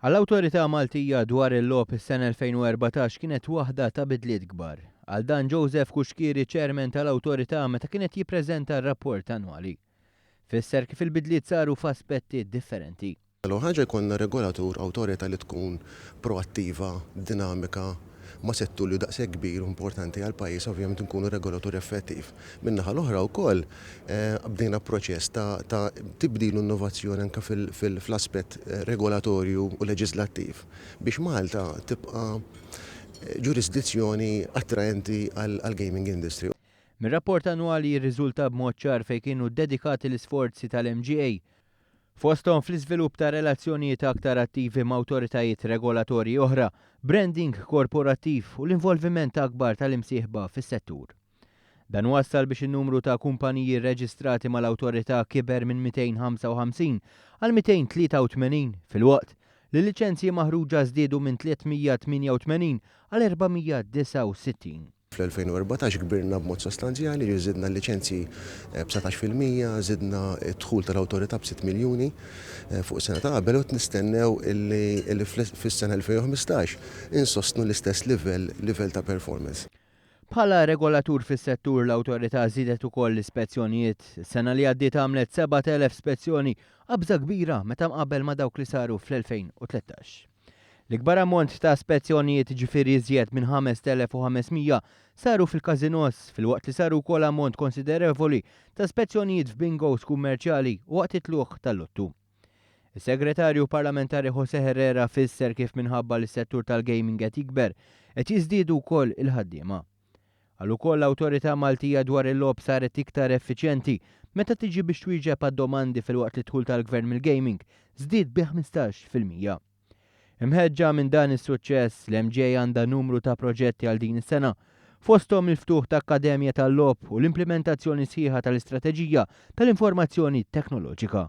Għall-Awtorità Maltija dwar il-Logħob is-sena 2014 kienet waħda ta' bidliet kbar. Qal dan Joseph Cuschieri Chairman tal-Awtorità meta kien qed jippreżenta r-rapport annwali. Fisser kif il-bidliet saru f'aspetti differenti. L-ewwel ħaġa jkollna regolatur, awtorità li tkun proattiva, dinamika, ma' settur li hu daqshekk kbir u importanti għall-pajjiż ovvjament inkunu regolatur effettiv. Min-naħa l-oħra wkoll bdejna proċess ta' tibdil u innovazzjoni anke fl-aspett regolatorju u leġislattiv biex Malta tibqa' ġurisdizzjoni attraenti għall-gaming industry. Mir-rapport annwali jirriżulta b'mod ċar fejn kienu ddedikati l-isforzi tal-MGA, fosthom fl-iżvilupp ta' relazzjonijiet aktar attivi ma' awtoritajiet regolatorji oħra, branding korporattiv u l-involviment akbar tal-imsieħba fis-settur. Dan wassal biex in-numru ta' kumpaniji rreġistrati mal-awtorità kiber minn 255 għal 283 filwaqt li l-liċenzji maħruġa żdiedu minn 388 għal 469. Fl-2014 kbirna b'mod sostanzjali, ġifieri żidna l-liċenzji b'19%, żidna d-dħul tal-awtorità b' 6 miljuni fuq is-sena ta' qabel u qed nistennew illi fis-sena 2015 insostnu l-istess livell livell ta' performance. Bħala regolatur fis-settur l-awtorità żiedet ukoll l-ispezzjonijiet. Is-sena li għaddiet għamlet 7,000 spezzjoni, qabża kbira meta mqabbel ma' dawk li saru fl-2013. L-ikbar ammont ta' spezzjonijiet, jiġifieri iżjed minn 5,500, saru fil-każinòs, filwaqt li saru wkoll ammont konsiderevoli ta' spezzjonijiet f'bingos kummerċjali u waqt it-tlugħ tal-lottu. Is-Segretarju Parlamentari José Herrera fisser kif minħabba li s-settur tal-gaming qed jikber, qed jiżdiedu wkoll il-ħaddiema. Qal ukoll l-Awtorità Maltija dwar il-Logħob saret iktar effiċjenti meta tiġi biex twieġeb għad-domandi filwaqt li d-dħul tal-Gvern mill-gaming żdied bi 15%. Imħeġġa minn dan is-suċċess, l-MGA għandha numru ta' proġetti għal din is-sena, fosthom il-ftuħ ta' akkademja tal-logħob u l-implimentazzjoni sħiħa tal-istrateġija tal-informazzjoni teknoloġika.